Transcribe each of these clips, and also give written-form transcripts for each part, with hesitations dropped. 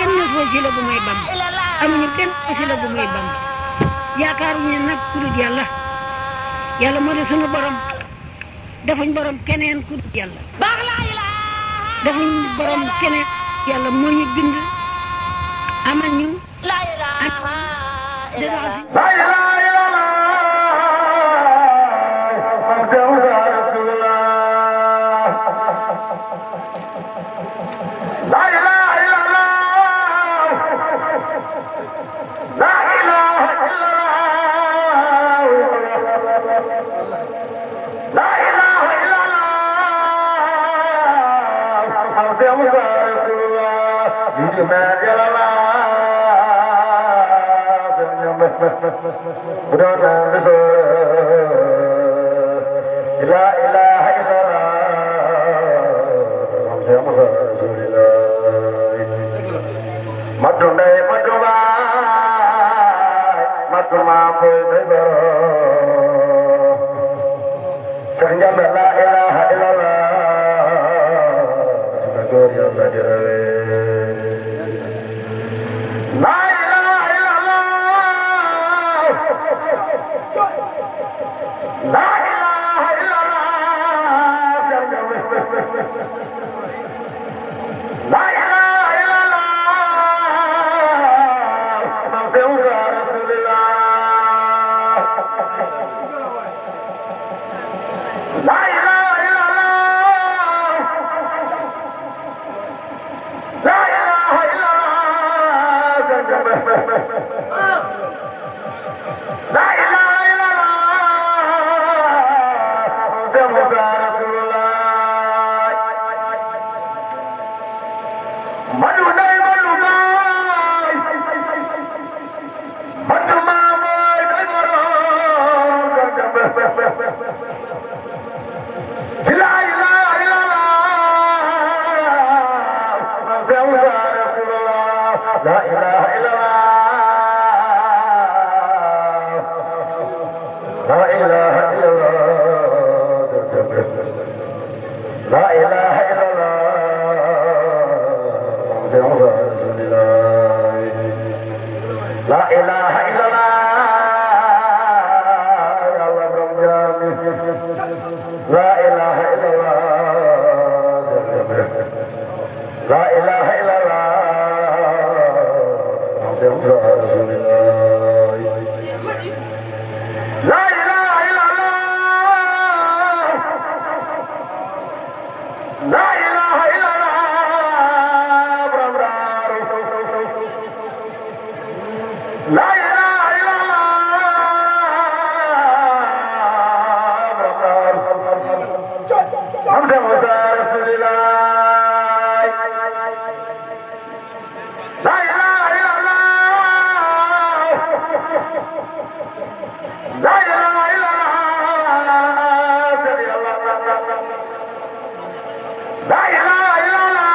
kenn wasila bu may Bamba amuñu benn wasila bu may Bamba yaakaaruñu nag ku dul yàlla yàlla moo di sunu borom defuñ borom keneen ku dul yàlla defuñ borom keneen yàlla moo ñu bind amal ñu La ilaha illallah madu nay madu baay madu maa koy day baro Sëriñ Jambe la ilaha illallah suna góor yàlla di rawe la ilaha illallah la ilaha illallah Sëriñ Jambe la ilaha illallah Mawlana Rasulullah la ilaha illallah la ilaha illallah la ilaha illallah Mawlana Rasulullah madu nay madu baay madu maa mooy day borom la ilaha illallah Mawlana Rasulullah la ilaha illallah la ilaha illallah la ilaha illallah La ilaha illallah ya Allah Rabbani La ilaha illallah La ilaha illallah Rasulullah La ilaha illallah La ilaha illallah La ilaha illallah Hamza Musa Rasulullah La ilaha illallah La ilaha illallah La ilaha illallah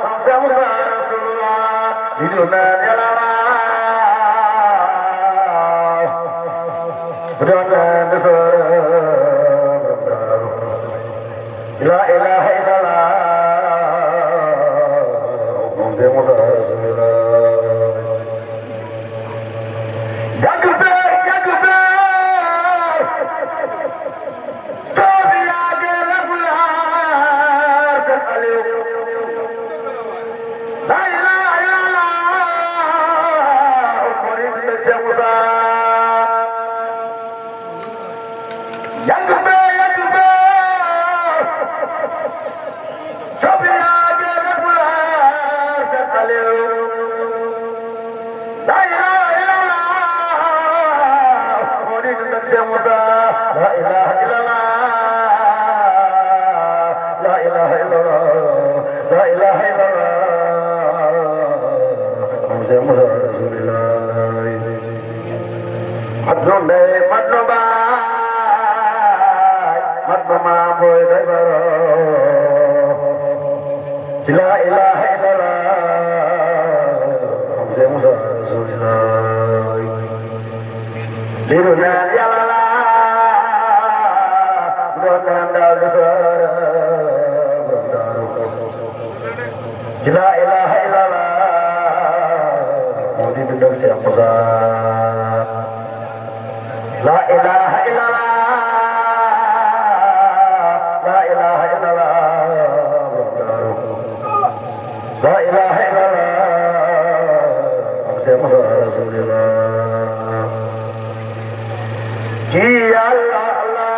Hamza Musa Hidupnya berdoa besar La ilaha illallah Muhammad Rasulullah Jagbe Stop ya gelar sekali La ilaha illallah Murid Musa Jagbe Stop ya gelar sekali La ilaha illallah Murid Musa La ilaha illallah La ilaha illallah La ilaha illallah Muhammad Rasulullah Madnu nay madnu baay madnu maa mooy day baro La ilaha illallah Muhammad Rasulullah liru ñaan Yàlla la doon ñaan daal di sara La ilaha illallah Mudi bindang siap pesan La ilaha illallah La ilaha illallah La ilaha illallah siap pesan Rasulullah Ya Allah La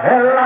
Come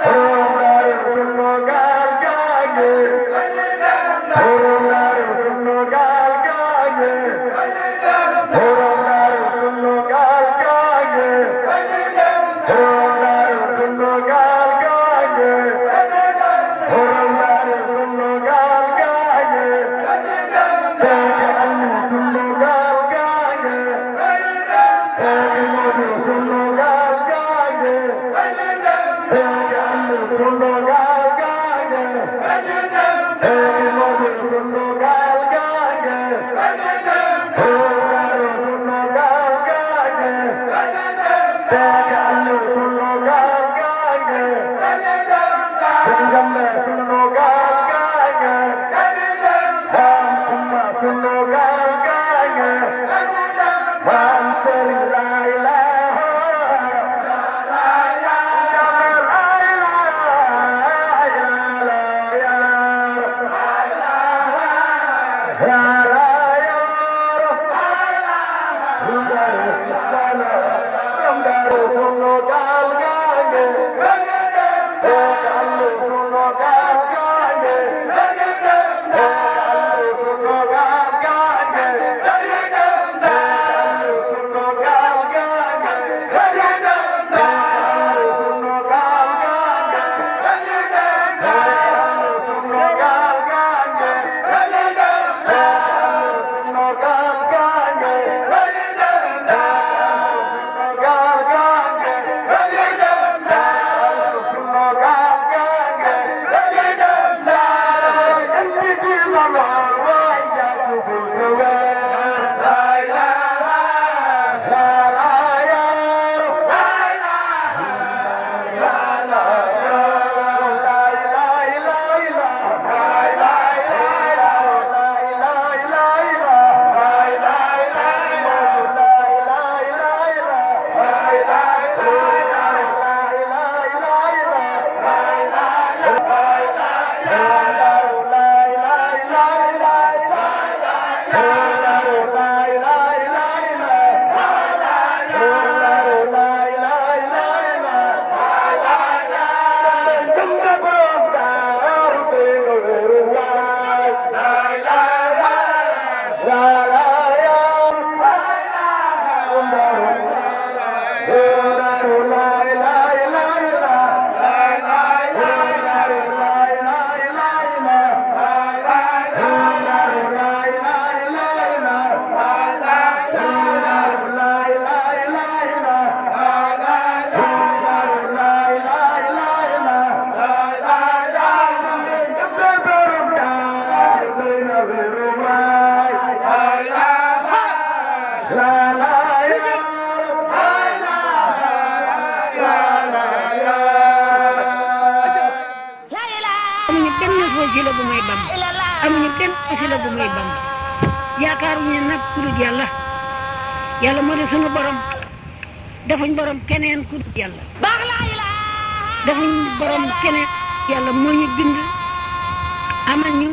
Oh wasila bu may Bamba amuñu benn wasila bu may Bamba yaakaaruñu nag ku dul yàlla yàlla moo di sunu borom defuñ borom keneen ku dul yàlla defuñ borom keneen yàlla moo ñu bind amal ñu